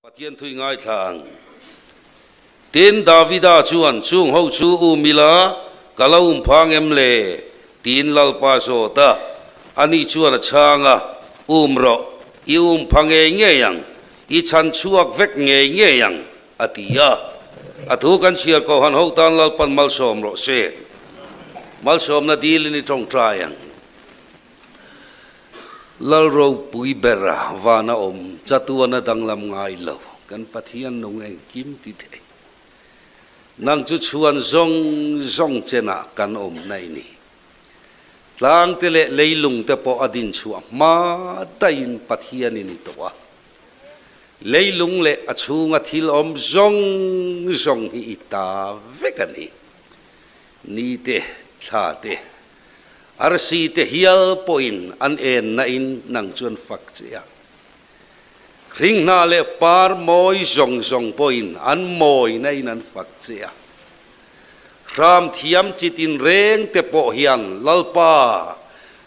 Pathian thui ngaithla ang. Tin, Davida chuan, Chung ho chu um ila, ka lo um phang em le? tiin Lalpa zawt a. Ani chuan a chhang a, Um rawh, i um pha ngei ngei ang, i chhan chhuak vek ngei ngei ang, a ti a. A thu kan chhiar kohhan ho tan Lalpan malsawm rawh se. Malsawmna dilin i tawngtai ang. Lal ropui bera vana awm chatuana danglam ngai lo kan Pathian nung engkim ti thei. Nang chu chhuan zawng zawng chenah kan awm na i ni. Tlangte leh leilungte pawh a din chhuah hma daihin Pathian i ni tawh a. Leilung leh a chhunga thil awm zawng zawng hi i ta vek a ni. Nite, thlate, Arsi te hial pawhin an en nain nang chuan fak che a. Hringhna leh par mawi zawng zawng pawhin an mawi nain an fak che a. Hram thiam chi tinreng te pawh hian Lalpa,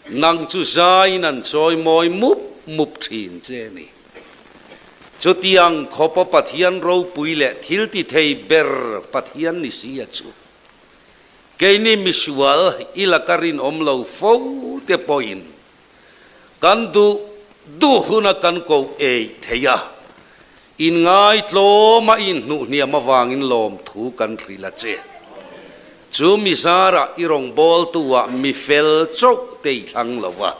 nang chu zaiin an chawi mawi mup mup thin che a ni. Chutiang khawpa Pathian ropui leh thiltithei ber Pathian ni sia chu. Keini misual i laka rinawm lo fo te pawhin kan duh duh huna kan ko ei thei a, inngai tlawma inhnuh hniam avangin lawmthu kan hrilh a che. Chu mi zarah i rawngbawltu-ah mi fel chauh te i thlang lo a,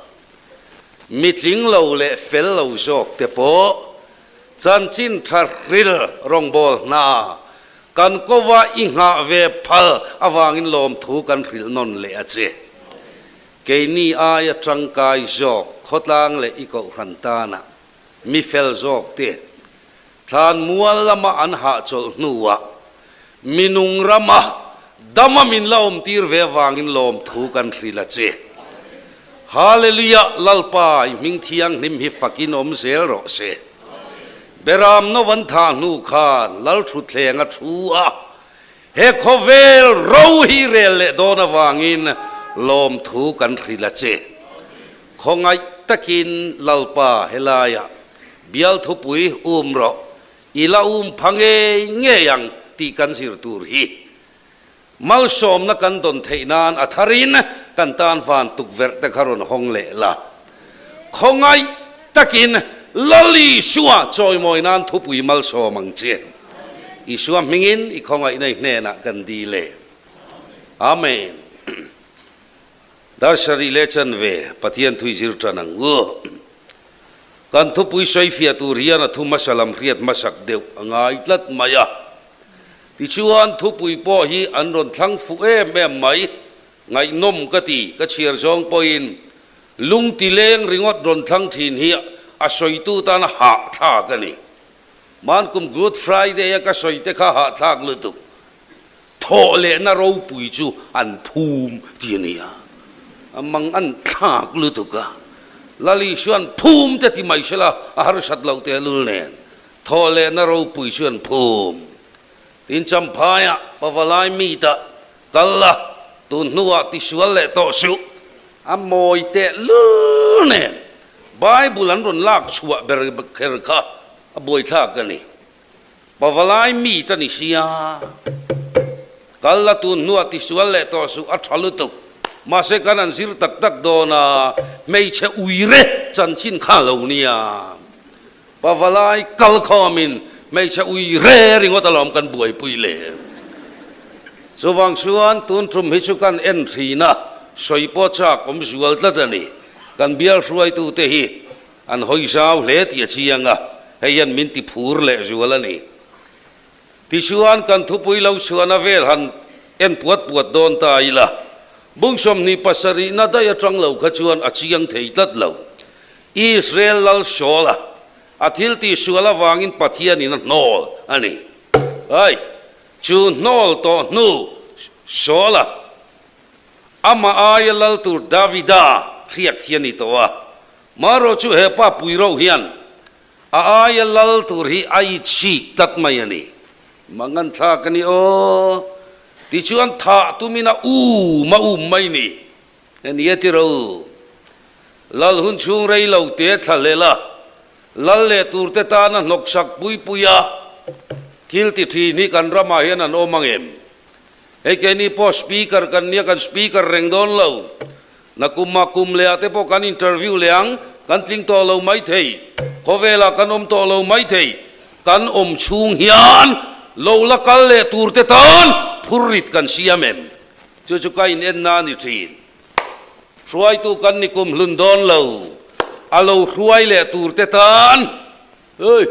mi tling lo leh fel lo zawk te pawh chanchin tha hril rawngbâwl hna kan kova i nghah ve phal avangin lawmthu kan hrilh nawn leh a che. Keini aia tangkai zawk khawtlang leh i kohhran tana mi fel zawk te thlan mual lama an hahchawlh hnuah minung rama dama min la awmtir ve avangin lawmthu kan hrilh a che. Hallelujah Lalpa i hming thianghlim hi fakin awm zel rawh se. Beram no an thah hnu khan Lal thutthleng a thu a, he khawvel ro hi rel leh dawn avangin lawmthu kan hrilh a che. Khawngaih takin Lalpa helaiah bial thupui um rawh, i la um pha ngei ngei ang tih kan zir tur hi. Malsawmna kan dawn theih nan a tharin kan tan van tukverh te kha rawn hawng leh la. Khawngaih takin Lal Isua chawimawi nan thupui malsawm ang che. Isua hmingin i khawngaihna i hnenah kan dil e. Amen. Dar sarih leh chanve Pathian thui zir tan ang u. Kan thupui sawifiah tur hian a thu hmasa lam hriat hmasak deuh a ngai tlat mai a. Tichuan, thupui pawh hi an rawn thlang fuh em em mai. Ngaihnawm ka ti, ka chhiar zawng pawhin lung ti leng ringawt rawn thlang thin hi a sawitu tana hahthlak a ni. Mankum Good Friday a ka sawi te kha hahthlak lutuk. Thawh lehna ropui chu an phum ti a nia. A mang an thlak lutuk a. Lal Isuan phum te ti mai sela a harsat loh tehlul nen. Thawh lehna ropui chu an phum. Tin Champhaiah Pavalai meet-ah kal la, tun hnuah tisual leh tawh suh. A mawi teh lul nen Bible an rawn lak chhuah ber kher kha a buaithlak a ni. Pavalai meet a ni sia. Kal la tun hnuah tisual leh tawh suh a tha lutuk. Mahse kan an zir tak tak dawn a, hmeichhe uire chanchin kha lo nia. Pavalai kal khawmin hmeichhe ui re ringawt alawm kan buaipui le. Chuvang chuan tun tum hi chu kan en thin a, sawi pawh chak awm zual tlat a ni. Kan bial hruaitute hi an hawi zau hle tih a chiang a, hei hian min ti phur leh zual a ni. Tichuan kan thupui lo chhuahna vel han en puat puat dawn ta ila, bung 27 na daih atang lo kha chuan a chiang thei tlat lo. Israel lal Saul-a a thil tihsual avangin Pathianin a hnawl a ni. Ai, chu hnawl tawh hnu Saul-a amah aia lal tur Davida hriat hi a ni tawh a. Marawh chu he pa pui ro hian a aia lal tur hi a itchik tlat mai a ni. Mangan thlak a ni aw. Tichuan thah tumin a um a um mai ni. Nia ti ro. Lal hun chhung rei lo te thla hlel a. Lal leh turte tana hnawksak pui puia thil ti thin hi kan ramah hian an awm ang em? Hei keini pawh Speaker kan nia, kan Speaker reng dawn lo. Nakumah kum leh ah te pawh kan interview leh ang, kan tling tawh lo mai thei, khawvelah kan awm tawh lo mai thei, kan awm chhung hian lo la kal leh tur te tan phurrit kan siam em? Chu chu ka in enna a ni thin. Hruaitu kan ni kum hlun dawn lo, a lo hruai leh tur te tan hei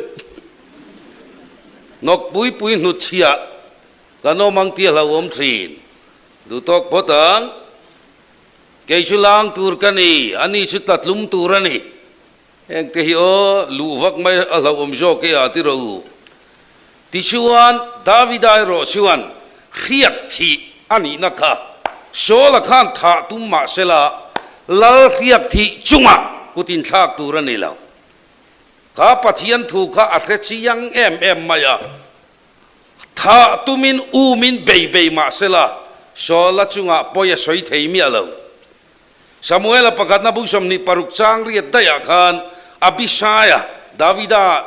hnawk pui pui hnutchhiah kan awm ang tih a hlauhawm thin. Duhtawk phawt ang. Kei chu lang tur ka ni, ani chu tlatlum tur a ni. Heng te hi aw, luh vak mai a hlauhawm zawk e a ti rawh u. Tichuan, Davida erawh chuan hriat thih a nihna kha Saula khan thah tum mah sela, lal hriat thih chungah kut inthlak tur a ni lo. Kha Pathian thu kha a hre chiang em em mai a. Thah tumin umin bei bei mah sela, Saula chungah pawi a sawi thei miah lo. Samuela pakhatna bung 26 chang riat daihah khan Abishaia, Davida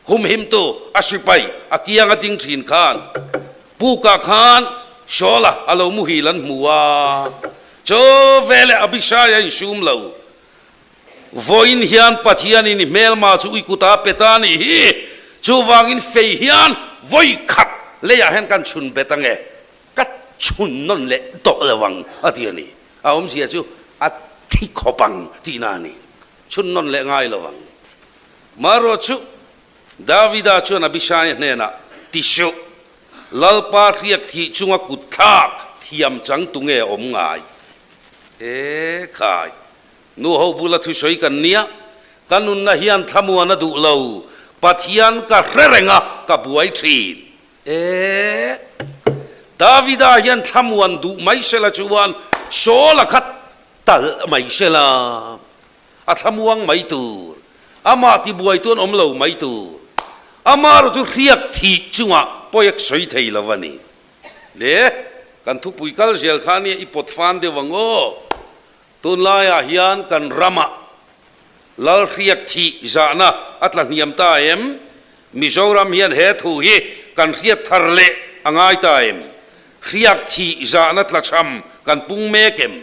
humhimtu, a sipai a kiang a ding thin khan pukah khan Saula a lo muhil an hmu a, chaw veleh Abishaia insum lo. Vawiin hian Pathianin i hmelma chu i kuta pe ta a nih hi, chuvangin fei hian vawi khat leiah hian kan chhun bet ange, ka chhun nawn leh tawh lo ang a ti a ni. A awmzia chu a thi khawp ang tihna a ni, chhun nawn leh ngai lo ang. Marawh chu Davida chuan Abishai hnenah, Ti suh, Lalpa hriak thih chunga kut thlak thiam chang tunge awm ngai? E khai! Nu ho bula thusawi kan nia, ka nunna hian thlamuan a duh lo, Pathian ka hre reng a, ka buai thin. E! Davida hian thlamuan duh mai sela chuan Saul-a kha talh mai sela, a thlamuang mai tur, amah tibuaitu an awm lo mai tur, amah erawh chu hriak thih chungah pawi a sawi thei lo a ni. Le, kan thupui kal zel kha nia i pawt fan deuh ang aw. Tunlaiah hian kan ramah Lalhriak thih zahna a tla hniam ta em? Mizoram hian he thu hi kan hriat thar leh a ngai ta em? Hriak thih zahna tlachham kan pung mek em?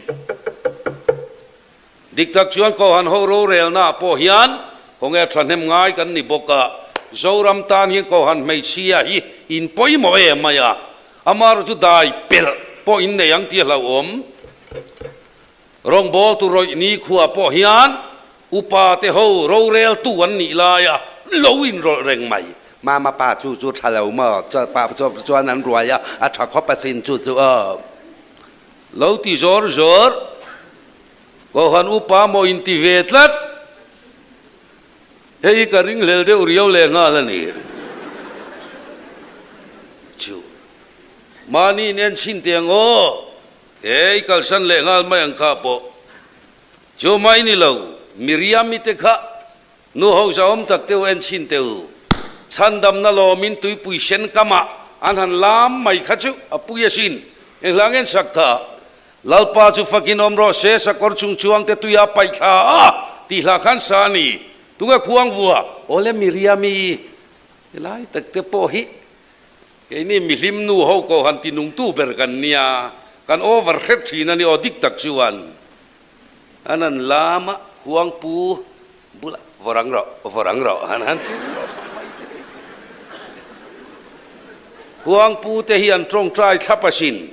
Dik tak chuan Kohhran ho rorelnaah pawh hian khawnge thahnem ngai kan ni bawk a, Zoram tan hian Kohhran hmeichhia hi in pawimawh em mai a, Amar chu dai pelh pawh in nei ang tih a hlauhawm. Rawngbawltu rawih nikhua pawh hian upa te ho roreltu an nih laia lo inrawlh reng mai. Mama pa chu chu tha lo maw? Pa chuan an ruai a, a tha khawp asin chu chu aw. Lo ti zawr zawr. Kohhran upa maw inti ve tlat. Hei hi ka ringhlel deuh riau leh nghal a ni. Chu mahni in en chhin teh ang aw, he i kalsan leh nghal mai ang kha pawh. Chu mai ni lo, Miriam-i te kha nu ho zahawm tak te u en chhin teh u. Chhandamna lawmin tuipui sen kamah an han lam mai kha chu a pui asin. Enghlâng en sak kha? Lalpa chu fakin awm rawh se, sakawr chung chuangte tuia paih thla a tih hlah khan sa a ni. Tunge khuang vua? Awle Miriami, helai tak te pawh hi keini mihlim nu ho ko han ti nungtu ber kan nia, kan over hret thin a ni aw dik tak chuan an han lam a, khuang pu bulah vawrang rawh, vawrang rawh han han ti ringawt mai te hi. Khuang pu te hi an tawngtai thlap asin.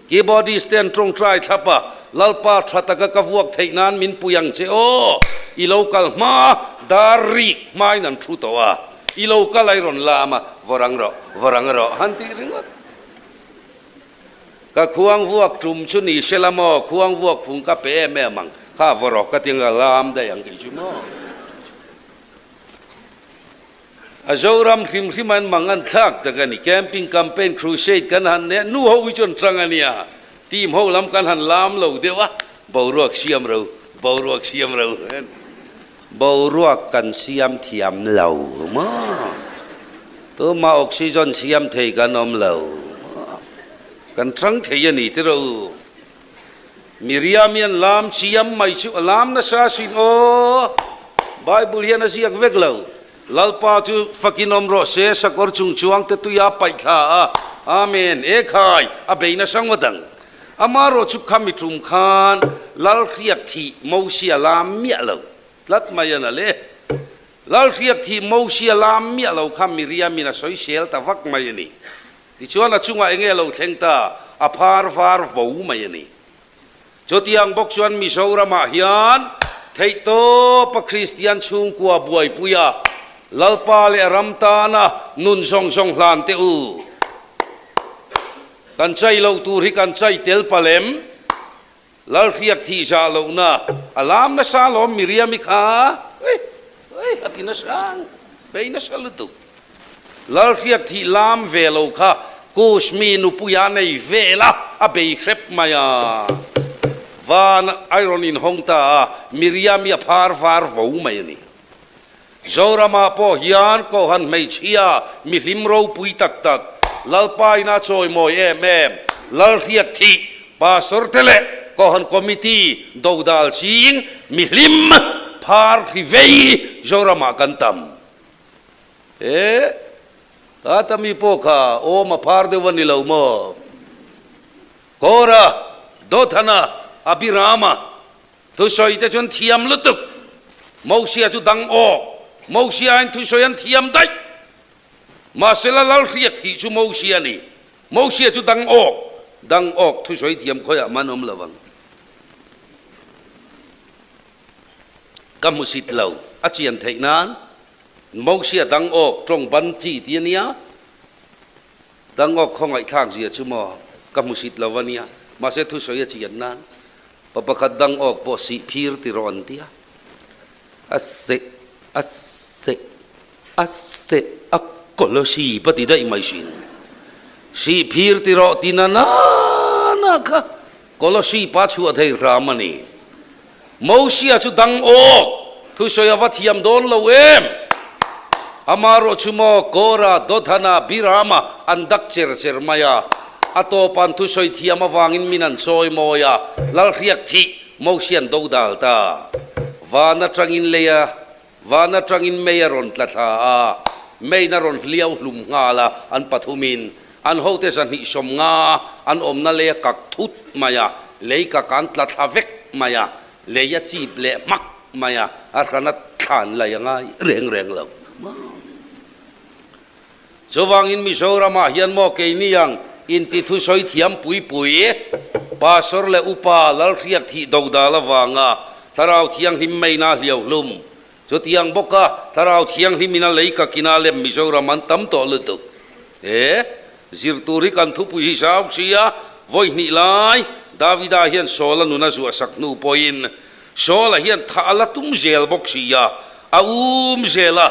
Keyboardist te an tawngtai thlap a, Lalpa tha taka ka vuak theih nan min pui ang che aw, i lo kal hma dar rik hmain an thu tawh a, i lo kal a i rawn lam a, vawrang rawh, vawrang rawh han tih ringawt. Ka khuang vuak tum chu ni se la maw, khuang vuak fung ka pe em em ang, kha vawrawk ka ti ang ka lam daih ang kei chu maw. A Zoram hrim hrim an mang an thlak tak a ni. Camping, campaign, crusade kan han nei a, nu ho hi chu an tang a nia. Team ho lam kan han lam lo deuh a, boruak siam ro, boruak siam ro. Boruak kan siam thiam lo maw? Tuma oxygen siam thei kan awm lo maw? Kan tang thei a ni tiraw? Miriam-i an lam chiam mai chu a lam nasa asin aw. Bible hian a ziak vek lo. Lalpa chu fakin awm rawh se, sakawr chung chuang te tuia paih thla a. Amen. E khai, a bei nasa ngawt ang. Amarawh chu khami tum khan Lal hriak thih Mosia lam miah lo tlat mai a na le. Lal hriak thih Mosia lam miah lo kha Miriamin a sawisel ta vak mai a ni. Tichuan a chungah enge lo thleng ta, a phar var vo mai a ni. Chutiang bawk chuan Mizoramah hian theihtawpa Kristian chhungkua buaipuia Lalpa leh ram tana nun zawng zawng hlan teh u. Kan chai loh tur hi kan chai tel palem. Lalhriak thih zah lohna a lam nasa alawm Miriam-i kha ui ui a ti nasa bei nasa lutuk. Lalhriak thih lam ve lo kha Kush mi nupuia nei vel a a bei hrep mai a. Van a rawn inhawng ta a, Miriam-i a phar var vo mai a ni. Zoramah pawh hian Kohhran hmeichhia mihlim ropui tak tak, Lalpa ina chawimawi em em, Lalhriat thih, Pastor te leh Kohhran Committee dodal ching mihlim phar hri vei Zoramah kan tam. E, ka ta mi pawh kha awm a phar deuh a ni lo maw? Kora, Dothana, Abirama, Thusawi te chuan thiam lutuk. Mosia chu dang awk. Mosia in thusawi an thiam daih. Mahsela Lalhriat thih chu Mosia a ni. Mosia chu dang awk. Dang awk thusawi thiam khawiah man awm lo ang. Ka hmusit lo. A chian theih nan Mosia dang awk tawng ban chi ti a nia. Dang awk khawngaihthlak zia chu maw ka hmusit lo a nia. Mahse thusawi a chian nan Pa pakhat dang awk pawh sih phir ti rawh an ti a. A seh, a seh, a seh, a kawlh a sip a ti daih mai sin. Sih phir ti rawh ti na na na kha kawlh a sip a chhuah thei hram a ni. Mosia chu dang awk, thusawi a va thiam dawn lo em? Amarawh chu maw Kora, Dothana, Birama an dak cher cher mai a. A tawpan thusawi thiam avangin min an chawi mawi a, Lalhriak thih Mosi an do dal ta. Van atangin lei a, van atangin mei a rawn tla thla a, meiin a rawn hliau hlum nghal a, an pathumin an hote 250 an awmna lei a kak thut mai a, lei kak an tla thla vek mai a, lei a chip leh hmak mai a, a hrana thlan lai a ngai reng reng lo. Chuvangin Mizoramah hian maw keini ang inti thusawi thiam pui pui, Pastor leh Upa Lalhriak thih dodal avanga Thlarau Thianghlim meina hliau hlum, chutiang bawka Thlarau Thianghlimin a lei ka kina lem Mizoram an tam tawh lutuk. He zir tur hi kan thupui hi zau sia, vawi hnih lai Davida hian Saul-a nun a zuahsak hnu pawhin Saul-a hian thah a la tum zel bawk sia, a um zel a,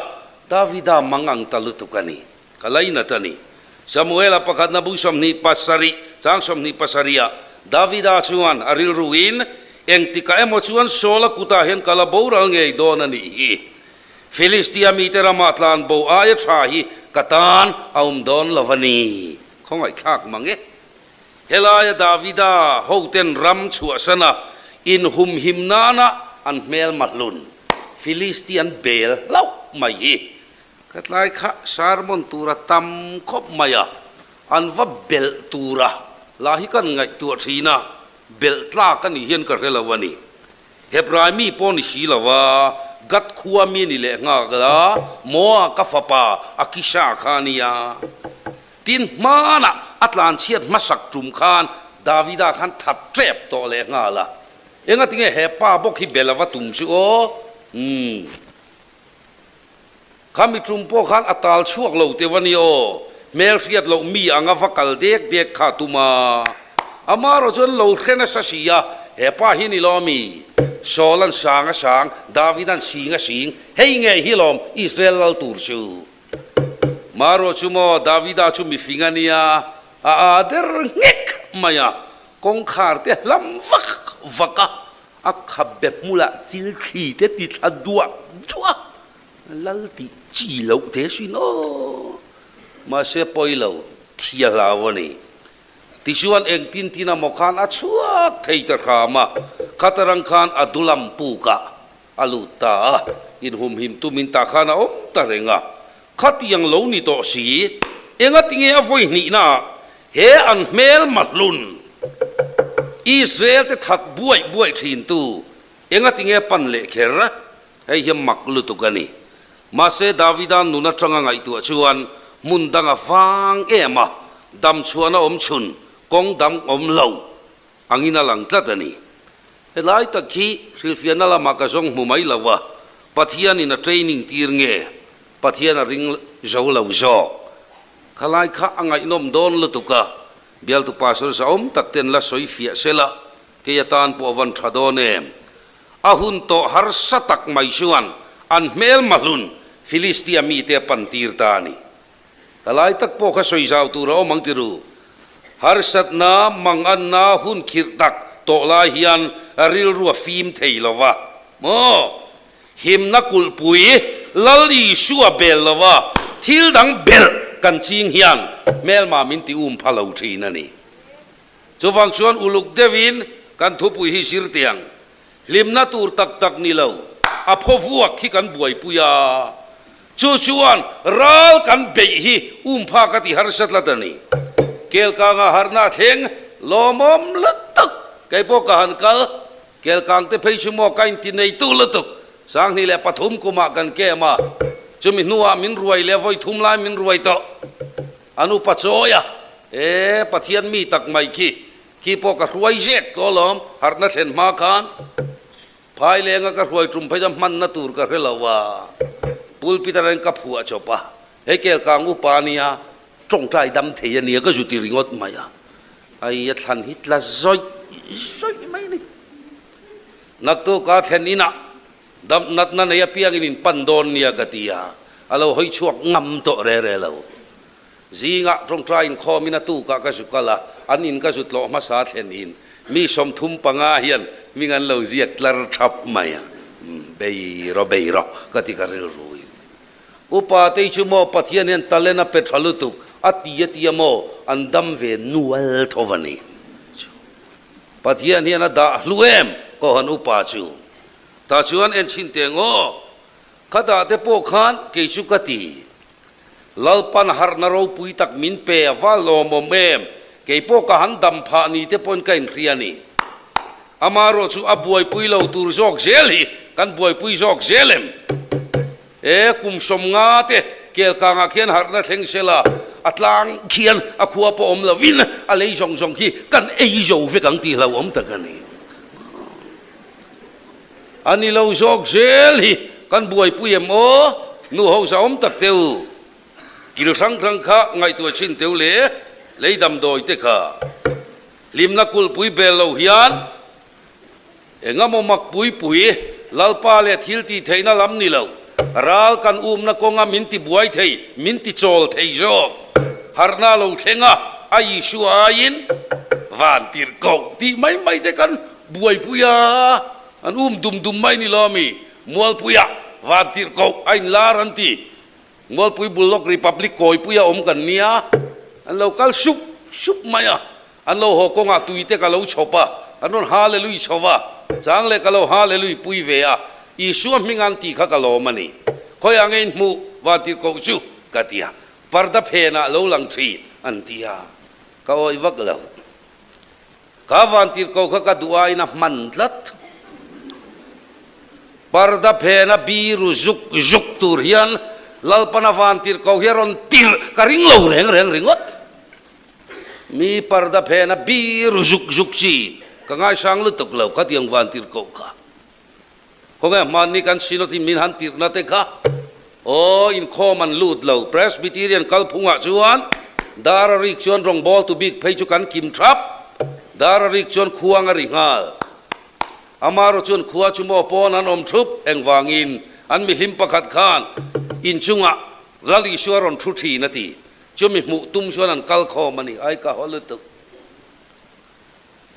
Davida mang ang ta lutuk a ni. Ka lainat a ni. Samuela pakhatna bung 27, chang 27ah, Davida chuan a rilruin, Engtikah emaw chuan Saula kutah hian ka la boral ngei dawn a nih hi. Filistia mite ramah tlan bo aia tha hi ka tan a awm dawn lo a ni. Khawngaihthlak mang e. Helaia Davida hoten ram chhuahsana inhumhim nana an hmel mahlun Filisti an bel hlauh mai hi ka tlai kha sermon tura tam khawp mai a, an va belh tura lah hi kan ngaihtuah thin a, belh tlak a nih hian ka hre lo a ni. Hebrai mi pawh ni si lo a, Gath khua mi a ni leh nghak a, Moa ka fapa Akisha kha a nia. Tin, hmanah a tlanchhiat hmasak tum khan Davida khan that tep tawh leh nghal a. Engatinge he pa bawk hi bel a va tum chu aw? Umm. Khami tum pawh khan a tal chhuak lo teuh a ni aw. Hmel hriat loh mi anga va kal dek dek kha a tum a. Amarawh chuan lo hre nasa si a, he pa hi ni lawm mi? Saul an sang a sang, David an sing a sing, hei ngei hi lawm Israel lal tur chu. Marawh chu maw Davida chu mifing a nia, a aa der nghek mai a, kawngkhar te hlam vak vak a, a khabe hmulah chil thli te ti thla duah duah a, lal tih chi loh te sin aw, mahse pawi lo, thi a hlau a ni. Tichuan engtin tin amaw khan a chhuak thei ta hram a, khatarang khan a dulam pukah a lut ta a. Inhumhim tumin tah khan a awm ta reng a. Khatiang lo ni tawh si, engatinge a vawi hnihnaah he an hmel mahlun Israel te that buaih buaih thintu engatinge pan leh kher? Hei hi mak lutuk a ni. Mahse Davida nun atanga ngaihtuah chuan hmun dang a vang em a, dam chhuahna awm chhun kawng dang awm lo angin a lang tlat a ni. Helai tak hi hrilhfiahna lamah ka zawng hmu mai lo a, Pathianin a training tir nge Pathian a ring zo lo zawk? Khalai kha a ngaihnawm dawn lutuk a, bialtu pastor zahawm tak ten la sawi fiah sela kei atan pawh a van tha dawn em? A hun tawh harsa tak mai chuan an hmel mahlun Filistia mite a pan tir ta a ni. Ka lai tak pawh kha sawi zau tur a awm ang ti ru. Harsatna, manganna hun khirh tak tawh lai hian rilru a fim thei lo va. Maw? Himna kulhpui Lal Isua bel lo va, thil dang belh kan ching hian hmelma min ti um pha lo thin a ni. Chuvang chuan uluk deuhin kan thupui hi zir teh ang. Hlimna tur tak tak ni lo, a phaw vuak hi kan buaipui a. Chu chuan ral kan beih hi um phak a ti harsa tlat a ni. Kelkanga harhna a thleng lawmawm lutuk. Kei pawh ka han kal, Kelkang te phei chu maw ka inti neitu lutuk. 2003 kumah kan kem a, chumi hnuah min ruai leh vawi thum lai min ruai tawh. An upa chawi a, E, Pathian mi tak mai khi, khi pawh ka hruai zek tawh alawm, harhna thlen hma khan phai lenga ka hruai tum phei chuan hmanna tur ka hre lo a, pulpit atangin ka phuah chawp a, hei Kelkang upa ania, tawngtai dam thei ania ka zu ti ringawt mai a, ai a thlan hi tla zawih zawih mai a ni. Naktuka thlen inah dam natna nei apiangin in pan dawn nia ka ti a, a lo hawi chhuak ngam tawh re re lo. Zingah tawngtai inkhawmin a tukah ka zu kal a, an in ka zu tlawh hmasa thlen in mi 35 hian hming an lo ziak tlar thap mai a, bei rawh bei rawh ka ti ka rilru in. Upa te chu maw Pathian hian talent a pe tha lutuk a ti a ti a maw an dam ve nual tho va ni. Pathian hian a dah hlu em Kohhran upa chu. Tah chuan en chhin teh ngaw. Ka dah te pawh khan kei chu ka ti. Lalpan harhna ropui tak min pe a va lawmawm em, kei pawh ka han dam phah ni te pawhin ka inhria a ni. Amaherawh chu a buaipui lo tur zawk zel hi kan buaipui zawk zel em? E, kum 50 te Kelkangah khian harhna thleng sela, a tlang khian a khua pawh awm lovin a lei zawng zawng khi kan ei zo vek ang tih hlauhawm tak a ni. A ni lo zawk zel hi kan buaipui em aw? Nu ho zahawm tak teh u. Kil hrang hrang kha ngaihtuah chhin teh u le, lei damdawi te kha. Hlimna kulhpui bel lo hian engemaw mak pui pui Lalpa leh thil tih theihna lam ni lo, ral kan umna kawnga min ti buai thei, min ti chawl thei zawk. Harhna lo thleng a, a Isua aiin van tirh koh tih mai mai te kan Buaipui a, an um dum dum mai ni lo ami? Mualpuia vantirh koh a inlar an ti. Mualpui bul lawk Republic kawipuia awm kan nia, an lo kal sup sup mai a, an lo haw kawngah tuite ka lo chhawp a, an rawn Hallelui chho va, chang leh ka lo Hallelui pui ve a, Isua hming an tih kha ka lawm a ni. Khawiah nge in hmuh vantirh koh chu? ka ti a, parda phenah lo lang thin an ti a, ka awih vak lo. Ka vantir ko kha ka duh aiin a hman tlat. Parda phena biru zuk zuk tur hian Lalpana vantir ko hi a rawn tirh ka ring lo reng reng ringawt. Mi parda phena biru zuk zuk chi ka ngaisang lutuk lo khatiang vantir ko kha. Khawnge hmanni kan Synod in min han tirhna te kha aw inkhawm an lut lo. Presbyterian kalphungah chuan dar a rik chuan rawngbawltu bik phei chu kan kim thap. Dar a rik chuan khuang a ri nghal. Amaherawh chuan khua chu maw pawn an awm thup engvangin an mihlim pakhat khan inchungah Lal Isua rawn thu thin a ti. Chumi hmuh tum chuan an kal khawm a ni. Ai ka haw lutuk.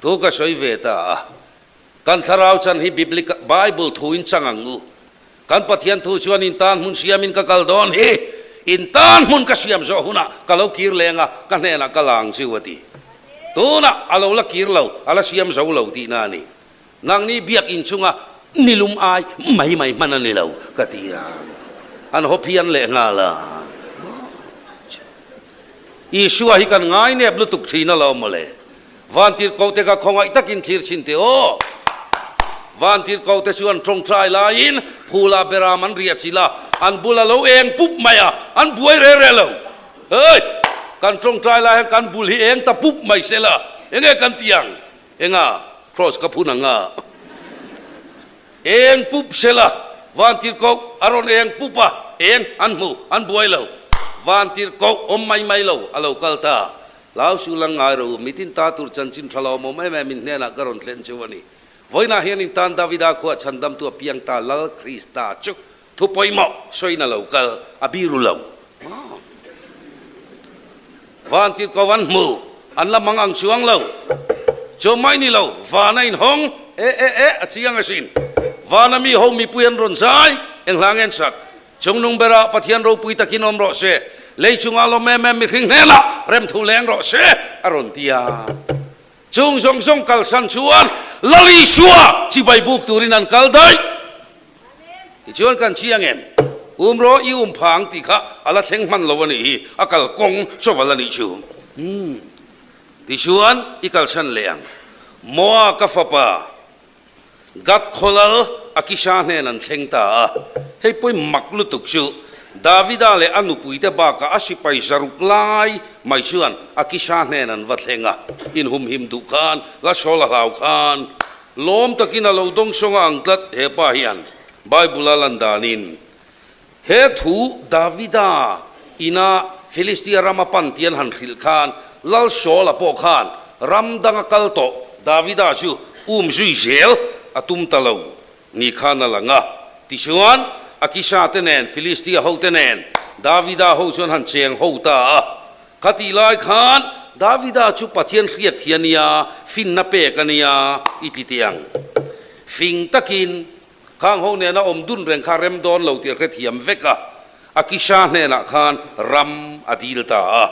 Thu ka sawi ve ta a. Kan thlarau chan hi Biblical, Bible thu in chang ang u. Kan Pathian thu chuan in tan hmun siamin ka kal dawn hi, in tan hmun ka siam zawh hunah ka lo kir leng a, ka hnenah ka la ang chiu a ti. Tunah a lo la kir lo, a la siam zo lo tihna a ni. Nangni biak in chunga. Nilum ai mai mai hman a ni lo ka ti a, an haw phian leh nghal a. Isua hi kan ngai nep lutuk thin a lo mawle. Vantirhkoh te ka khawngaih takin thlir chhin teh aw. Vantirhkoh te chuan tawngtai laiin phula beram an riah chilh a, an bul a lo eng pup mai a, an buai re re lo. Hei! Kan tawngtai lai hian kan bul hi eng ta pup mai sela, enge kan ti ang? Enga Kross ka phun ang a? Eng pup sela Vantirhkoh a rawn eng pup a, eng an hmu, an buai lo. Vantirhkoh awm mai mai lo a lo kal ta. Hlau su lang ngai ro, mitin ta tur chanchin tha lo awm em em in hnenah ka rawn thlen cheu a ni. Vawiinah hian in tan Davida khuah chhandamtu a piang ta Lal Krista chu thu pawimawh sawiin a lo kal, a biru lo. Vantirhkoh an hmu, an la mang ang chuang lo. Chu mai ni lo, van a inhawng, e e e, a chiang asin. Vana mi ho mipui an rawn zai, eng hla nge an sak? Chungnung berah Pathian ropui takin awm rawh se, lei chungah lawm em em mihring hnenah remthu leng rawh se, a rawn ti a. Chung zawng zawng kalsan chuan Lal Isua chibai buk turin an kal daih. Tichuan kan chiang em? Um rawh i um phang tih kha a la thleng hman lo a nih hi, a kal kawng chawval a nih chu. Umm. Tichuan i kalsan leh ang. Moa ka fapa Gad khawlal Akisha hnen an thleng ta a, hei pawi mak lutuk chu Davida leh a nupuite bakah a sipai zaruk lai mai chuan Akisha hnen an va thleng a, inhumhim duh khan la sawl a hlau khan lawm takin a lo dawngsawng a ang tlat he pa hian Bible a lan danin he thu Davida ina Philistia rama pan tih an han hrilh khan Lal Saula pawh khan ram danga kal tawh Davida chu um zui zel a tum ta lo ni khan a lang a. Tichuan, Akisha te nen Philistia hote nen Davida ho chuan han cheng ho ta a. Khatih lai khan Davida chu Pathian hriat hi a nia, finna pek a nia i ti teh ang. Fing takin Khang ho nena awm dun reng kha rem dawn lo tih a hrethiam vek a, Akisha hnenah khan ram a dil ta a.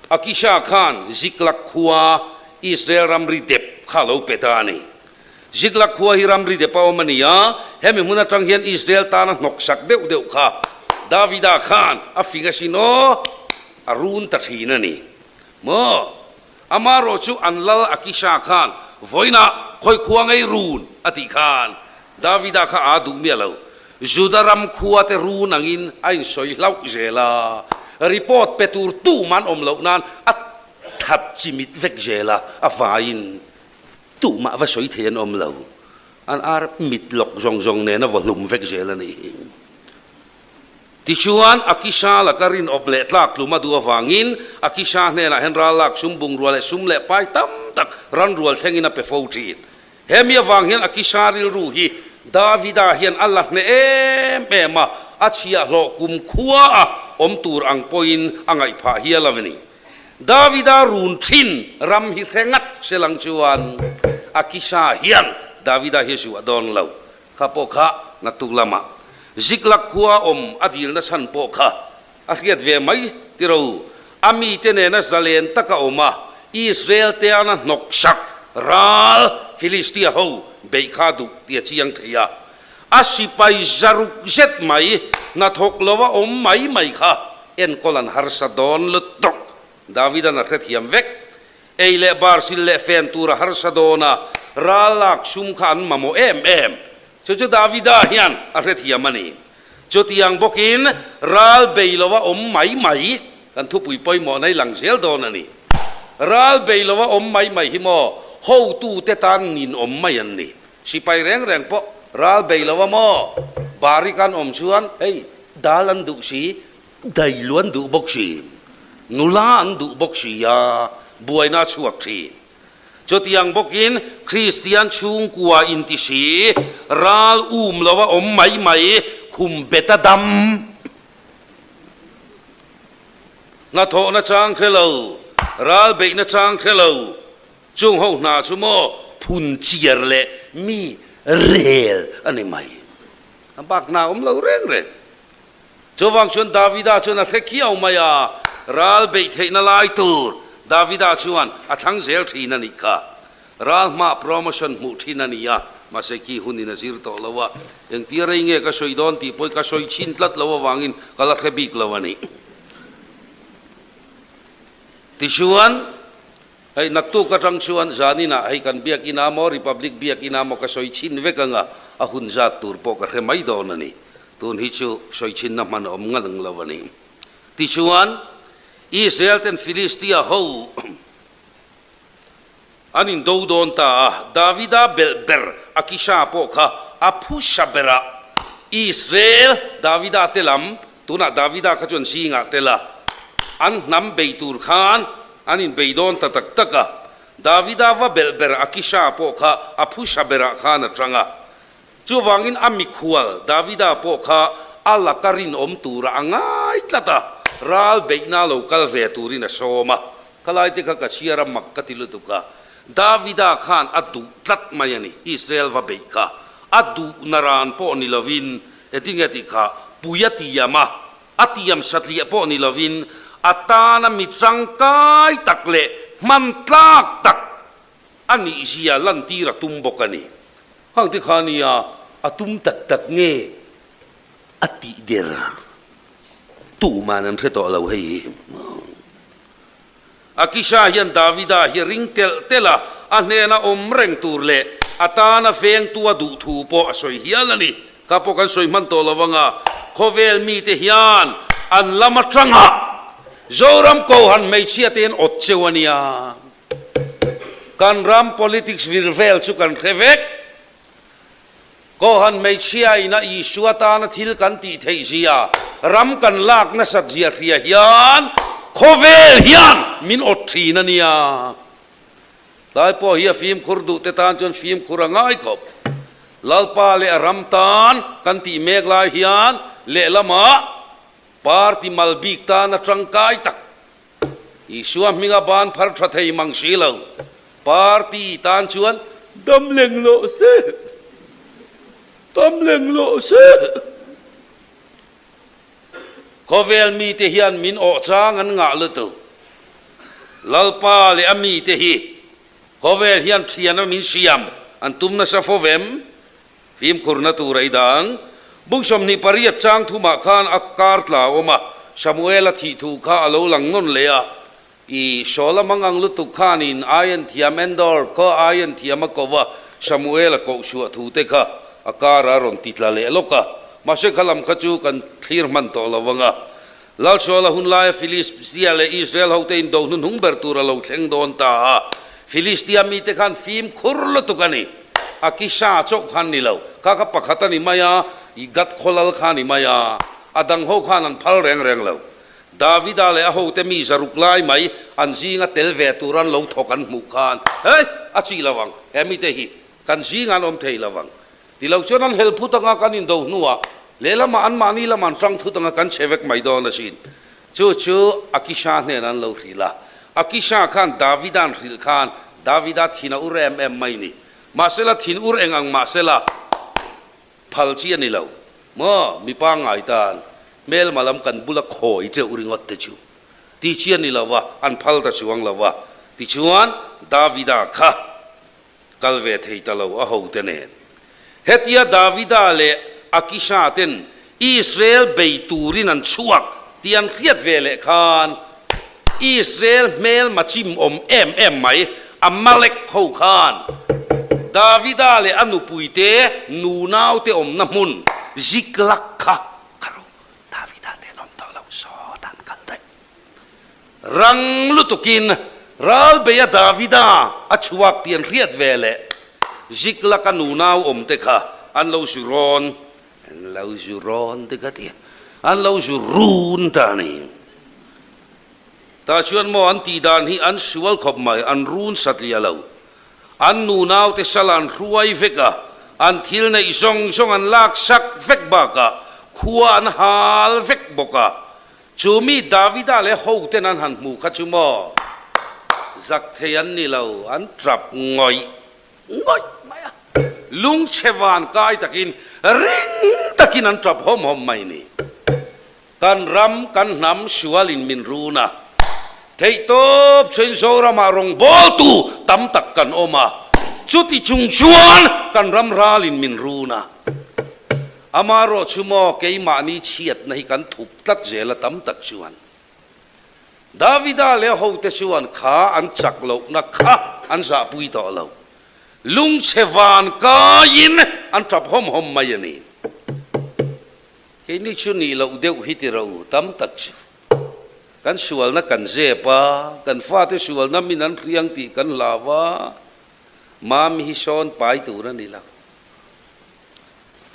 Akisha khan Ziklag khua, Israel ramri dep kha a lo pe ta a ni. Ziklag khua hi ramri dep a awm a ni a, hemi hmun atang hian Israel tana hnawksak deuh deuh kha Davida khan a fing asin aw, a run ta thin a ni. Maw? Amarawh chu an lal Akisha khan vawiinah khawi khua ngei run a tih khan Davida kha aa duh miah lo. Juda ram khua te run angin a insawi hlauh zel a, report pe tur tumah an awm loh nan a that chimit vek zel a, a vaiin tumah va sawi thei an awm lo. An ar mit lawk zawng zawng nen a vaw hlum vek zel a ni. Tichuan, Akisha laka rinawp leh tlak tlum a duh avangin, Akisha hnenah hian ral lak sum bungrua leh sum leh pai tam tak ran rual thlengin a pe fo thin. Hemi avang hian Akisha rilru hi Davida hian a la hneh em em a, a chhiahhlawh kum khua a awm tur ang pawhin a ngaih phah hial a ni. Davida run thin ram hi hre ngat se lang chuan Akisha hian Davida hi a zuah dawn lo. Kha pawh kha naktuk lamah Ziklag khua awm a dilna chhan pawh kha a hriat ve mai tiro. A mite nena zalen taka awm a, Israel te ana hnawksak ral Philistia ho beih kha duh tih a chiang thei a. A sipai zaruk zet mai hnathawk lova awm mai mai kha enkawl an harsa dawn lutuk. Davidan a hrethiam vek. Ei leh bar sil leh fen tur a harsa dawn a, ral lak sum kha an mamawh em em. Chu chu Davida hian a hrethiam a ni. Chutiang bawkin ral bei lova awm mai mai, kan thupui pawimawh nei lang zel dawn a ni. Ral bei lova awm mai mai hi maw hotute tan ninawm mai an ni. Sipai reng reng pawh ral bei lova maw barik an awm chuan hei dal an duh si, Dailu an duh bawk si, nula an duh bawk si a, buaina a chhuak thin. Chutiang bawkin Kristian chhungkua inti si, ral um lo a awm mai mai, khum bet a dam. Hnathawhna chang hre lo, ral beihna chang hre lo, chung ho hna chu maw phun chiar leh mi rel a ni mai. A bak hna awm lo reng reng. Chuvang chuan Davida chuan a hre khiau mai a, ral beih theihna lai tur Davida chuan a thlang zel thin a nih kha. Ral hma promotion hmuh thin a ni a. Mahse khi hunin a zir tawh lo a, engtia rei nge ka sawi dawn tih pawh hi ka sawi chhin tlat lo avangin ka la hre bik lo a ni. Tichuan, hei naktuk atang chuan zaninah hei kan biakina maw Republic biakina maw ka sawi chhin vek anga a hun zat tur pawh ka hre mai dawn a ni. Tun hi chu sawi chhinna hman a awm ngang lo a ni. Tichuan, Israel ten Filistia ho an indo dawn ta a, Davida belh ber Akisha pawh kha a phusa berah Israel Davida te lam, tunah Davida kha chuan zingah tel a, an hnam bei tur khan an inbei dawn ta tak tak a. Davida va belh ber Akisha pawh kha a phusa berah khan a tang a. Chuvangin a mikhual Davida pawh kha a laka rinawm tura a ngai tlat a, ral beihna lo kal ve turin a sawm a. Khalai te kha ka chhiar a mak ka ti lutuk a, Davida khan a duh tlat mai a ni, Israel va beih kha a duh naran pawh ni lovin, engtinge tih kha pui a tiam a, a tiam satliah pawh ni lovin a tana mi tangkai tak leh hman tlak tak a nihzia lantir a tum bawk a ni. Hang te kha nia a tum tak tak nge a tih der tuman an hre tawh lo hei hi. Akisha hian Davida hi ring telh telh a, a hnena awm reng tur leh a tana vengtu a duh thu pawh a sawi hial a ni. Kha pawh kan sawi hman tawh lo anga khawvel mite hian an lam atanga Zoram Kohan hmeichhia te hian awt cheu a nia. Kan ram politics vir vel chu kan hre vek. Kohan hmeichhia ina Isua tana thil kan tih theih zia, ram kan lak nasat zia hria hian khawvel hian min awt thin a nia. Tlai pawh hi a fimkhur duh te tan chuan fimkhur a ngai khawp. Lalpa leh a ram tan kan tih mek lai hian lehlamah party mal bik tana tangkai tak Isua hminga ban phar tha thei mang si lo. Party tan chuan dam leng loh se, dam leng loh se. Khawvel mite hian min awh chang an ngah lutuk. Lalpa leh a mite hi khawvel hian thian a min siam an tum nasa fo vem? Fimkhurna tur a i dang. Bung 28 chang thumah khan a kar tla a awm a, Samuela thih thu kha a lo lang nawn leh a. I Saula mangang lutuk khanin Aien thiam Endor khaw Aien thiam a ko va, Samuela kohchhuah thu te kha a kar a rawn ti tla leh lawk a. Mahse kha lam kha chu kan thlir hman tawh lo ang a. Lal Saula hun laia Filistia leh Israel hote indo hnuhnung ber tur a lo thleng dawn ta a. Filistia mite khan fimkhur lutuk a ni. Akisha chauh khan ni lo, kha kha pakhat a ni mai a, i Gath khawlal kha a ni mai a, a dang ho khan an phal reng reng lo. Davida leh a hote mi zaruk lai mai an zinga tel ve tur an lo thawk an hmuh khan, Hei, a chi lo ang, he mite hi kan zingah an awm thei lo ang. Ti lo chuan an hel phut anga kan indo hnuah lehlamah anmahni lamah an tang thut anga kan che vek mai dawn asin. Chu chu Akisha hnenah an lo hrilh a. Akisha khan Davida an hrilh khan Davida thin a ur em em mai ni. Mahsela thin ur eng ang mahsela phal chi a ni lo maw? Mi pangngai tan hmelma lam kan bula khawi teuh ringawt te chu ti chi a ni lo va, an phal ta chuang lo va. Tichuan Davida kha Kal ve thei ta lo a hote nen. Hetia Davida leh Akisha ten Israel bei turin an chhuak tih an hriat ve leh khan Israel hmelma chim awm em em mai Amalek ho khan Davida leh a nupuite nunaute awmna hmun Ziklag kha ka ro Davida te an awm tawh lo sawt an kal daih. Rang lutukin ralbeia Davida a chhuak tih an hriat ve leh Ziklag a nunau awmte kha an lo zu rawn, an lo zu rawn te kha tia, an lo zu run ta a ni. Tah chuan maw an tih dan hi an sual khawp mai, an run satliah lo. An nunaute sal an hruai vek a, an thil neih zawng zawng an lak sak vek bakah khua an hal vek bawk a, Chu mi Davida leh hoten an han hmuh kha chu maw zak thei an ni lo, an tap ngawih ngawih mai a, lungchhe van kai takin ring takin an tap hawm hawm mai ni. Kan ram, kan hnam sualin min run a, theihtawp chuan Zoramah rawngbawltu tam tak kan awm a. Chuti chung chuan kan ram ralin min run a. Amaherawhchu maw keimahni chhiatna hi kan thup tlat zel a tam tak chuan. Davida leh a hote chuan kha an chak lohna kha an zahpui tawh lo. Lungchhe van kaiin an tap hawm hawm mai a ni. Keini chu nih loh deuh hi ti ro tam tak chu. Kan sualna kan zep a, kan fate sualna min an hriang tih kan hlau a, Mami hi sawn pai tur a ni lo.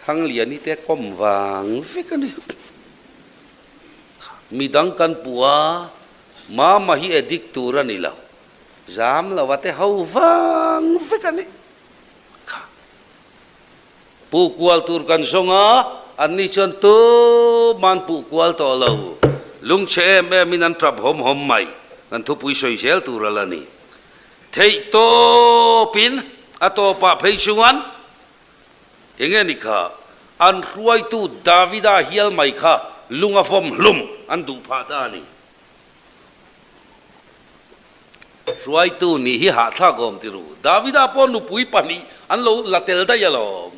Thangliani te kawm vang vek a ni. Midang kan puh a, Mama hi addict tur a ni lo. Zam lo a te ho vang vek a ni. Kha. Puh kual tur kan zawng a, anni chuan tuman puh kual tawh lo. Lungchhe em em in an tap hawm hawm mai. Kan thupui sawi zel tur a la ni. Theih tawpin a tawpah phei chuan enge ni kha an hruaitu Davida hial mai kha lung a vawm hlum an duh phah ta a ni. Hruaitu nih hi hahthlak awm ti ru. Davida pawh nupui pahnih an lo la tel daih alawm.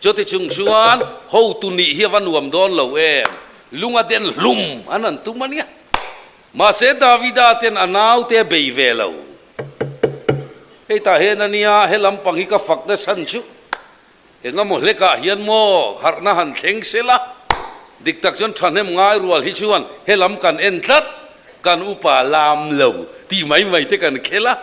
Chuti chung chuan hotu nih hi a va nuam dawn lo em? Lung a den hlum an han tum a nia. Mahse Davida ten a naute a bei ve lo. Hei tah hian a nia, he lampang hi ka fak nasa chu. Engemaw hlekah hian maw harhna han thleng sela, dik tak chuan thahnem ngai rual hi chuan he lam kan en tlat, kan upa lam lo tih mai mai te kan khel a.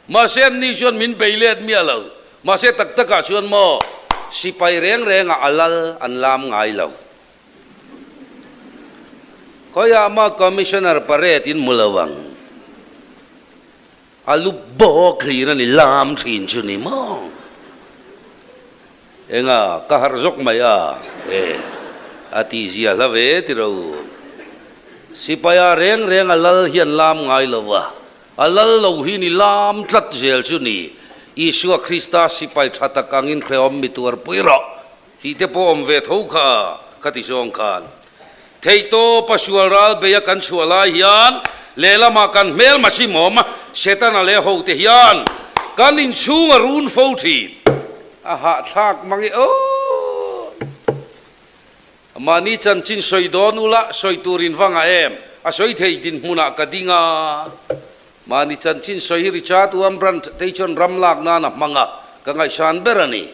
Mahse anni chuan min bei let miah lo. Mahse tak takah chuan maw sipai reng rengah a lal an lam ngai lo. Khawiah mah Commissioner parade in hmu lo ang. A lu bawk hlir a ni lam thin chu ni maw? Enga, ka harh zawk mai a, e, a tih zia hla ve ti ro. Sipaia reng reng a lal hian lam ngai lo a, a lal lo hi ni lam tlat zel chu ni. Isua Krista sipai tha tak angin hrehawm mi tuarpui rawh. Tih te pawh awm ve tho kha ka ti zawng khan. Theihtawpa sual ral beia kan chhuah lai hian lehlamah kan hmelma chimawm Setana leh hote hian kan inchhung a run fo thin. A hahthlak mang e aw. Mahni chanchin sawi dawn ula sawi tur in va ngah em? A sawi thei dinhmunah ka ding a. Mahni chanchin sawi hi Richard Wurmbrand te chuan ram lak nan a hmang a, ka ngaihsan ber a ni.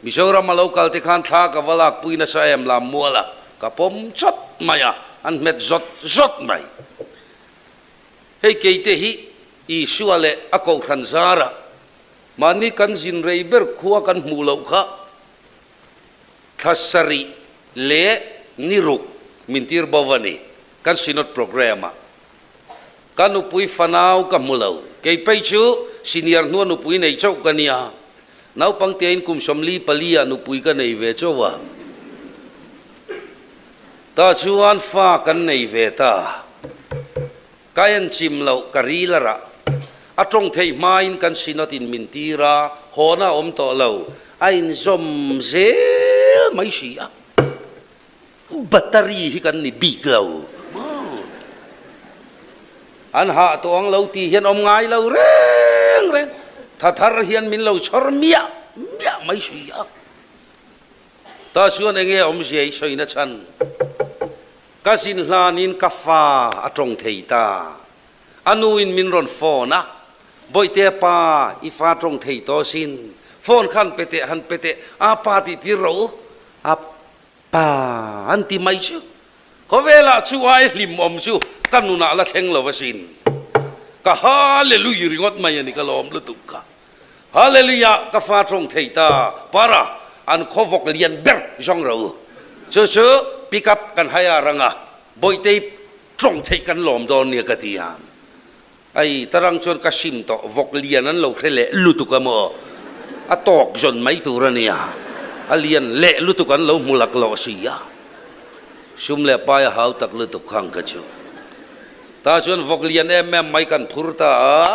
Mizoram a lo kal te khan thla ka va lakpui nasa em lam mual a, ka pawm chawt mai a, an hmet zawt zawt mai. Hei keite hi Isua leh a kohhran zarah mahni kan zin rei ber khua kan hmuh loh kha thla sarih leh ni ruk min tir bo a ni kan Synod programme ah. Ka nupui fanau ka hmu lo. Kei phei chu senior hnua nupui nei chauh ka nia. Naupang tein kum 44 ah nupui ka nei ve chauh a. Tah chuan fa kan nei ve ta. Ka en chim loh ka ril a rah. A tawng theih hmain kan synod in min tir a, hawna a awm tawh lo. A inzawm zel mai si a. Battery hi kan ni bik lo maw? An hah tawh ang lo tih hian awm ngai lo reng reng. Tha thar hian min lo chhawr miah miah mai si a. Tah chuan enge awmzia i sawi na chhan? Ka zin hlanin ka fa a tawng thei ta. A nuin min rawn phone a, Bawihte pa, i fa tawng thei tawh sin. Phone khan pe teh, han pe teh, a pa tih tir rawh u. A Pa an ti mai chu. Khawvelah chu ai hlim awm chu ka nunah la thleng lo asin. Ka Hallelujah ringawt mai a ni ka lawm lutuk kha. Hallelujah ka fa tawng thei ta para an khawvawk lian ber zawng ro u. Chu chu pick up kan hai a rang a, Bawihtei tawng theih kan lawm dawn nia ka ti a. Ai, tarang chuan ka sim tawh, vawk lian an lo hre leh lutuk a maw? A tawk zawn mai tur a nia, a lian leh lutuk an lo hmu laklawh si a. Sum leh pai a hau tak lutuk khang ka chu. Tah chuan vawk lian em em mai kan phur ta a,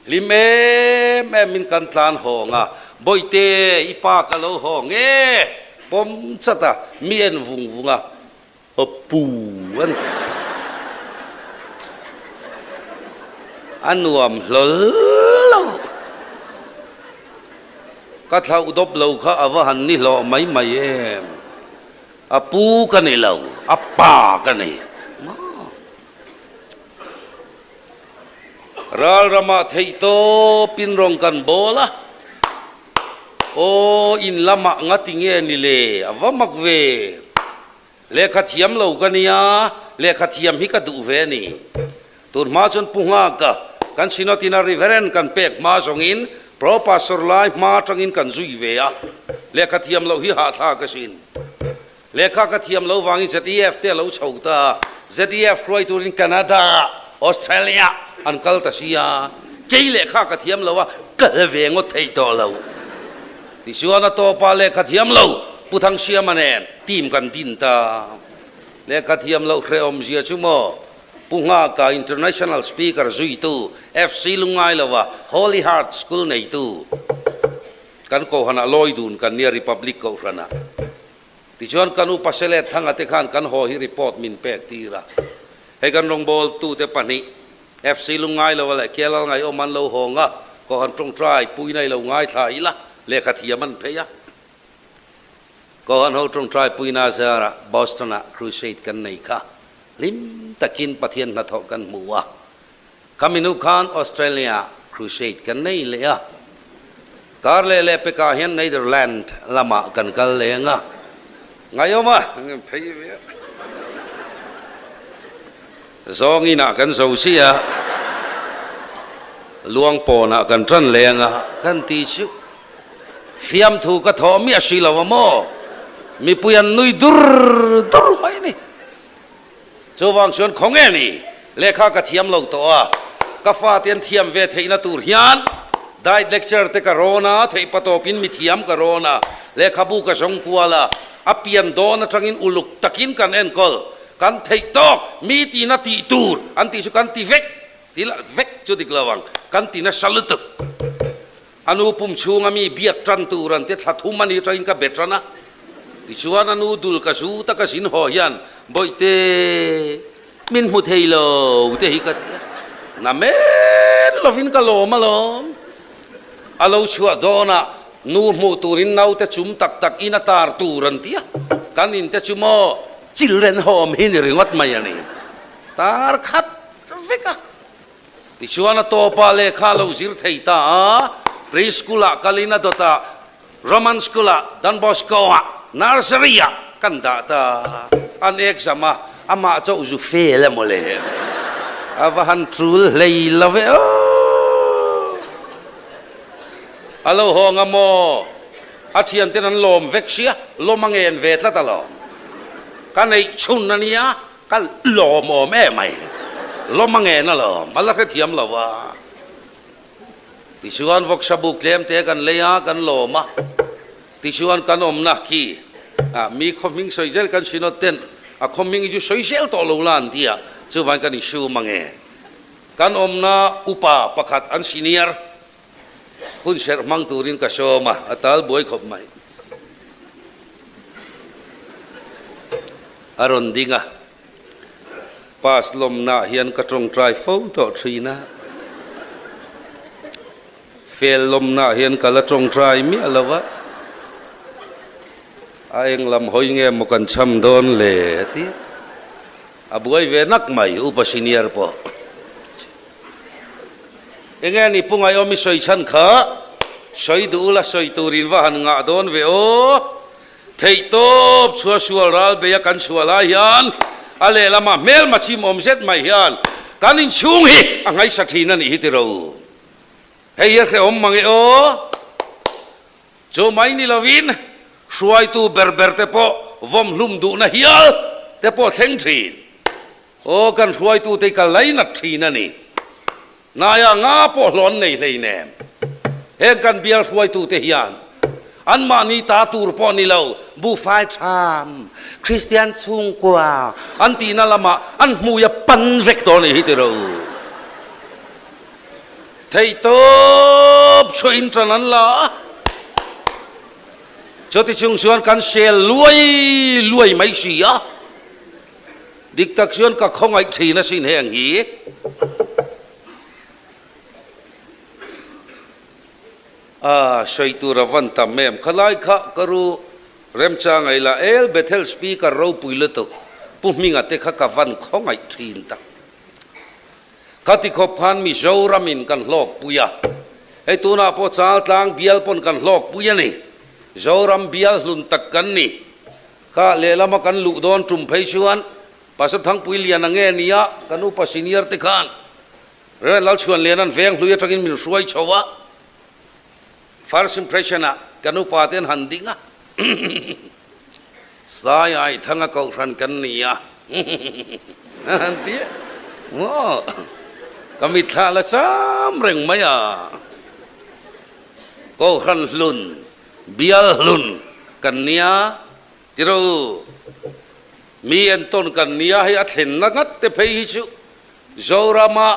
hlim em em in kan tlan hawng a, Bawihte, i pa ka lo hawng e, pawm chat a, mi en vung vung a. A pu an ti. A nuam hlawl lo. Ka thlauh dawp lo kha a va han ni hlawh mai mai em? A pu ka ni lo, a pa ka ni. Maw? Ral ramah theih tawpin rawn kan bawl a. Aw, in lamah ngati nge ni le? A va mak ve. Lehkha thiam lo ka nia, lehkha thiam hi ka duh ve a ni. Tun hma chuan Pu Nghaka kan Synod ina Reverend kan pek hma zawngin Pro Pastor lai hma atangin kan zui ve a, lehkha thiam loh hi hahthlak asin. Lehkha ka thiam lo vangin ZEF te a lo chho ta a, ZEF hruai turin Canada, Australia an kal ta si a, kei lehkha ka thiam lo a, kal ve ngawt theih tawh lo. Tichuan a tawpah lehkha thiam lo Pu Thangsiama nen team kan din ta. Lehkha thiam loh hrehawm zia chu maw Pu Nghaka International Speaker zuitu FC Lungailova Holy Heart School neitu kan Kohhranah lawi dun kan nia Republic Kohhranah. Tichuan kan upa Selet Thanga te khan kan haw hi report min pek tir a. Hei kan rawngbawltute pahnih FC Lungngailo leh Kelal Ngaihawm an lo hawng a, Kohhran tawngtai puina i lo ngaithla ila, lehkha thiam an phei a. Kohhran ho tawngtai puina zarah Boston-ah crusade kan nei kha hlim takin Pathian hnathawh kan hmu a. Khami hnu khan Australia-ah crusade kan nei leh a. Kar leh leh pekah hian Netherland lamah kan kal leng a. Ngaihawm a, phei ve a. Zawng inah kan zo chiah a, luang pawnah kan tan leng a, kan ti chu fiamthu ka thawh miah si lo a maw? Mipui an nui dur dur mai ni. Chuvang chuan khaw nge ni? Lehkha ka thiam lo tawh a, ka fate an thiam ve theihna tur hian diet lecture te ka rawn a, theihpatawpin mithiam ka rawn a, lehkhabu ka zawng kual a, a pian dawn atangin uluk takin kan enkawl. Kan theih tawk, mi tina tih tur an tih chu kan ti vek, ti lah vek chu dik lo ang, kan ti nasa lutuk. A nu pum chhunga mi biak tan tur an ti thla thum a ni atangin ka be tan a, tichuan a nu dul ka zu taka zin haw hian Bawihte min hmu thei lo te hi ka ti a, na men lovin ka lawm alawm. A lo chhuah dawnah nu hmuh turin naute chum tak tak in a tar tur an ti a, kan in te chu maw children home hi ni ringawt mai a ni. Tar khat vek a. Tichuan a tawpah lehkha a lo zir thei ta a, pre-school ah kalin a dawtah Roman school ah Don Bosco ah nursery ah kan dah ta. An exam a, amah chauh zu fail emaw le. A va han tul hlei lo ve aw. A lo hawng a maw? A thianten an lawm vek sia, lawm a ngen ve tlat alawm. Ka neih chhun a nia, ka lawm awm em ai. Lawm a ngen alawm, a la hrethiam lo a. Tichuan vawksa buk tlem te kan lei a, kan lawm a. Tichuan kan awmna khi mi khaw hming sawi zel kan Synod ten a khaw hming hi chu sawi zel tawh lo la an ti a, chuvangin kan insum ange. Kan awmna upa pakhat an senior hun serh hmang turin ka sawm a, a tal buai khawp mai. A rawn ding a, Pass lawmnaah hian ka tawngtai fo tawh thin a, fel lawmnaah hian ka la tawngtai miah lo a, a eng lam hawi nge maw kan cham dawn le a ti a, a buai ve nak mai upa senior pawh. Enge ni Pu Ngaihawm i sawi chhan kha sawi duh ula sawi turin va han ngah dawn ve aw. Theih tawp chhuah sual ral bei a kan chhuah lai hian a lehlamah hmelma chim awm zet mai hian kan inchhung hi a ngaihsa thin a nih hi tiro. Hei hi a hrehawm mang e aw. Chu mai ni lovin hruaitu ber ber te pawh vawm hlum duhna hial te pawh thleng thin. Aw kan hruaitute hi ka lainat thin a ni. Ngaia nga pawh hlawn nei hleinem. Heng kan bial hruaitute hian anmahni ta tur pawh ni lo, buhfai tham, Kristian chhungkua an tihna lamah an hmui a pan vek tawh a nih hi ti ro. Theihtawp chhuahin tan an la a, chuti chung chuan kan sel luai luai mai si a. Dik tak chuan ka khawngaih thin asin heng hi. A sawi tur a van tam em? Khalai kha ka ru remchang a ila El Bethel Speaker ropui lutuk Pu Hminga te kha ka van khawngaih thin tak. Khati khawp khan Mizoram in kan hlawk pui a, hei tunah pawh Chaltlang bial pawn kan hlawk pui a ni. Zoram bial hlun tak kan ni. Kha lehlama kan luh dawn tum phei chuan Pastor Thangpui Liana nge nia kan upa senior te khan Rev. Lalchhuanliana'n veng hlui atangin min hruai chho a, First impression ah kan upa te an han ding a, Sai ai thanga kohhran kan ni a han ti a, maw ka mitthla la cham reng mai a, kohhran hlun, bial hlun kan nia tiro mi entawn kan nia hei a thlenna ngat te phei hi chu Zorama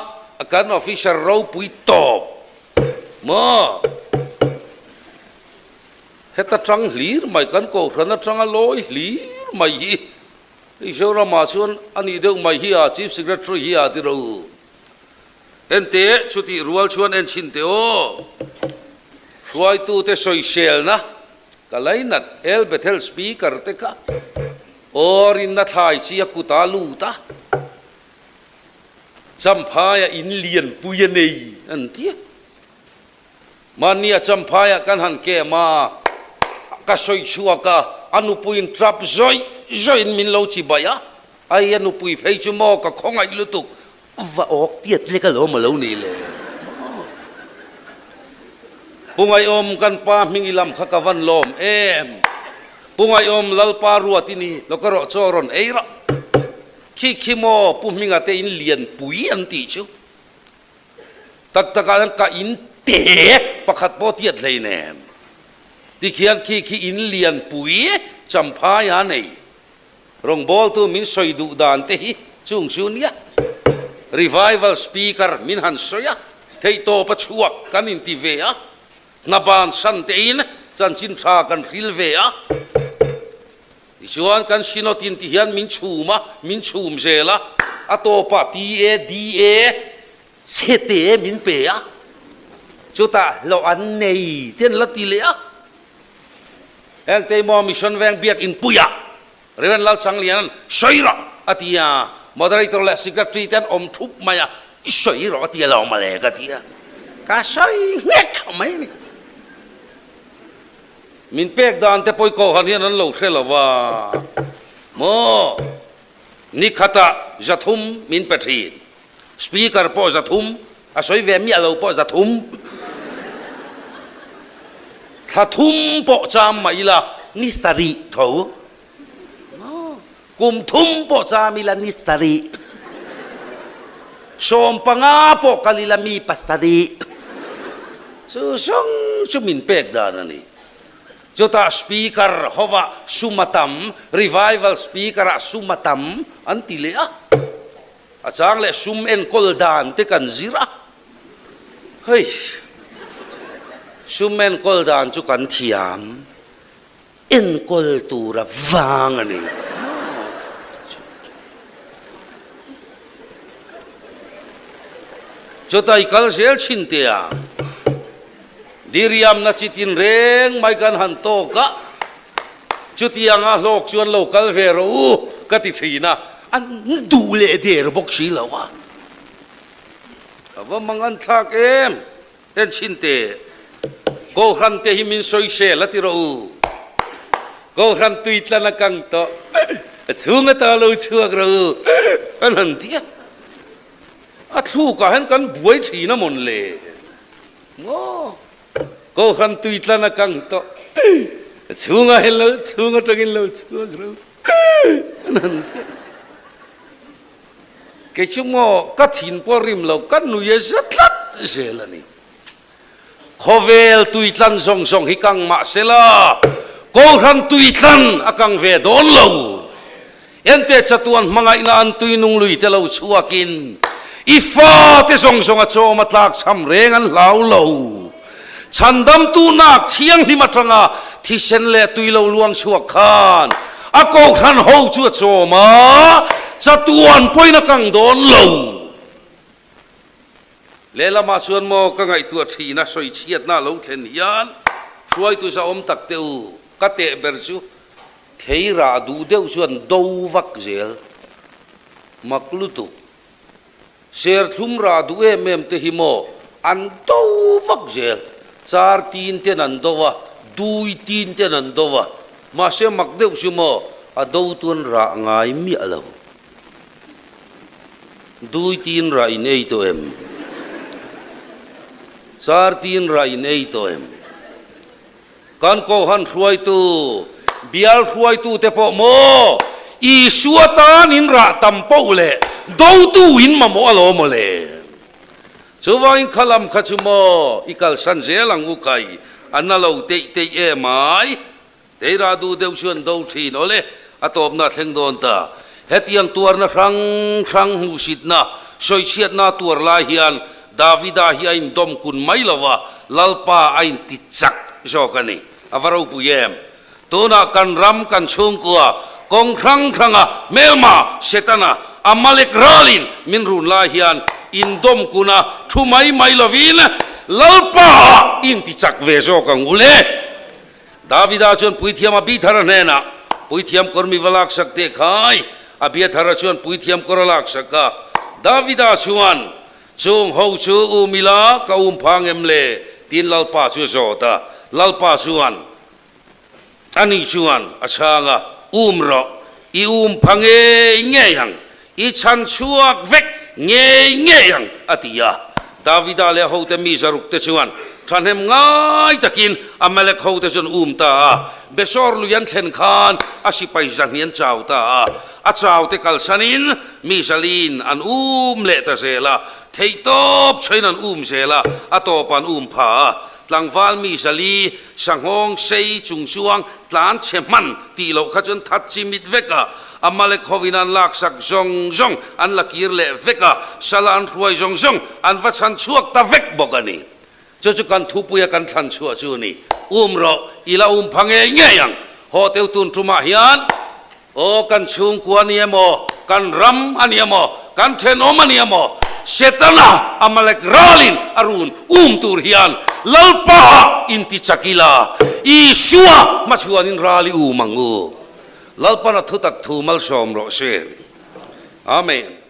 kan officer ropui tawp maw? Heta tang hlir mai kan kohhran atanga lawi hlir mai hi hei Zorama chuan a nih deuh mai hi a Chief Secretary hi a ti ro. Ente chutih rual chuan en chhin teh aw. Hruaitute sawiselna ka lainat El Bethel Speaker te kha aw rinna thlai chi a kut a lut a. Champhaia in lianpui a nei an ti a. Mahnia Champhaia kan han kem a, ka sawi chhuak a, a nupuiin tap zawih zawihin min lo chi baih a, ai a nupui phei chu maw ka khawngaih lutuk, va awk tiat lek alawm a lo nih le. Pu Ngaihawm kan pa hming i lam kha ka van lawm em. Pu Ngaihawm Lalpa ruat i ni, lo ka rawh chaw rawn ei rawh. Khi khi maw Pu Hminga te in lian pui an tih chu. Tak takah hian ka in te pakhat pawh tiat hlei nem. Tikhian khi khi in lian pui champhai a nei. Rawngbawltu min sawi duh dan te hi chung chu nia. Revival speaker min han sawi a, theihtawp a chhuak kan inti ve a, hna bansan tein chanchin tha kan hril ve a. Tichuan kan Synod in ti hian min chhum a, min chhum zel a, a tawpah TADA chhete min pe a, chutah hlawh an nei te an la ti leh a. Heng Teimawh Mission Veng Biakin puiah Rev. Lalchangliana'n sawi rawh a ti a, Moderator leh Secretary te an awm thup mai a, i sawi rawh a ti a lo mawle ka ti a, ka sawi nghek mai a ni. Min pek dan te pawh i kohhran hian an lo hre lo va maw? Ni khatah zathum min pe thin. Speaker pawh zathum, a sawi ve miah lo pawh zathum. Thla thum pawh cham mah ila ni sarih tho. Maw? Kum thum pawh cham ila ni sarih. 15 pawh kal ila mi pasarih. Chu zawng chu min pek dan a ni. Chutah speaker hovah sum a tam, revival speaker ah sum a tam an ti leh a. A chang leh sum enkawl dan te kan zir a. Hei, sum enkawl dan chu kan thiam. Enkawl tura vang a ni. Chutah i kal zel thin teh a, diriamna chi tin reng mai kan han tawk a, chutianga hlawk chuan lo kal ve rawh u ka ti thin a, an duh leh der bawk si lo a, a va mangan thlak em. En chhin teh, Kohhran te hi min sawisel a ti rawh u. Kohhran tui tlan a kang tawh, a chhung ata lo chhuak rawh u an han ti a. A thlukah hian kan buai thin a mawn le. Maw? Kohhran tui tlan a kang tawh, a chhungah hian lo chhung atangin lo chhuak rawh u an han ti a. Kei chu maw ka thin pawh rim lo, ka nui a za tlat zel a ni. Khawvel tuitlan zawng zawng hi kang mah se la, Kohhran tuitlan a kang ve dawn lo. Ente chatuan hmangaihna an tui nung lui te lo chhuakin i fate zawng zawng a chawm a tlak chham reng an hlau lo. Chhandamtu nak thianghlim atanga thisen leh tui lo luang chhuak khan a kohhran ho chu a chawm a, chatuan pawhin a kang dawn lo. Lehlamah chuan maw ka ngaihtuah thin a sawichhiatna a lo thlen hian hruaitu zahawm tak teh u, ka teh ber chu thei rah duh deuh chuan do vak zel mak lutuk. Serthlum rah duh em em te hi maw an do vak zel, char tin ten an do a, dui tin ten an do a, mahse mak deuh chu maw a do tuan rah ngai miah lo. Dui tin rah in ei tawh em? Char tin rah in ei tawh em? Kan Kohhan hruaitu, bial hruaitu te pawh maw Isua tan in rah tam poh leh dotu in mamawh alawm maw le? Chuvangin kha lam kha chu maw i kalsan zel ang u kai, a na lo teih teih em ai? Teirah duh deuh chu an do thin awle, a tawpna a thleng dawn ta. Hetiang tuarna hrang hrang hmuhsitna, sawichhiatna tuar lai hian Davida hi a indawm kun mai lo a, Lalpa a inti chak zawk a ni. A va ropui em! Tunah kan ram, kan chhungkua, kawng hrang hranga hmelma, Setana, Amalek ralin min run lai hian indawm kuna thu mai mai lovin Lalpa ah inti chak ve zawk ang u le. Davida chuan puithiam Abithara hnenah, Puithiam kawr mi va laksak teh khai. Abiathara chuan puithiam kawr a laksak a. Davida chuan, Chung ho chu um ila ka um phang em le? tiin Lalpa chu a zawt a. Lalpa chuan, Ani chuan a chhang a, Um rawh, i um pha ngei ngei ang, i chhan chhuak vek ngei ngei ang, a ti a. Davida leh a hote mi zaruk te chuan thahnem ngai takin Amalek hote chu an um ta a. Besor lui an thlen khan a sipai zahni an chau ta a, a chau te kalsanin mi zalin an um leh ta zel a, theihtawp chhain an um zel a, a tawpah an um pha a. Tlangval mi zali, sanghawng sei chung chuang tlan chhe hman tih loh kha chuan that chi mit vek a, Amalek hovin an laksak zawng zawng an la kir leh vek a, sala an hruai zawng zawng an va chhan chhuak ta vek bawk a ni. Chu chu kan thupuia kan thlan chhuah chu a ni. Um rawh, i la um pha ngei ngei ang. Haw teu tun tumah hian Aw kan chhungkua a ni emaw, kan ram a ni emaw, kan thenawm a ni emaw, Setana Amalek ralin a run um tur hian Lalpa ah inti chak ila, Isua hmachhuanin ral i um ang u. Lalpan a thutak thu malsawm rawh se. Amen.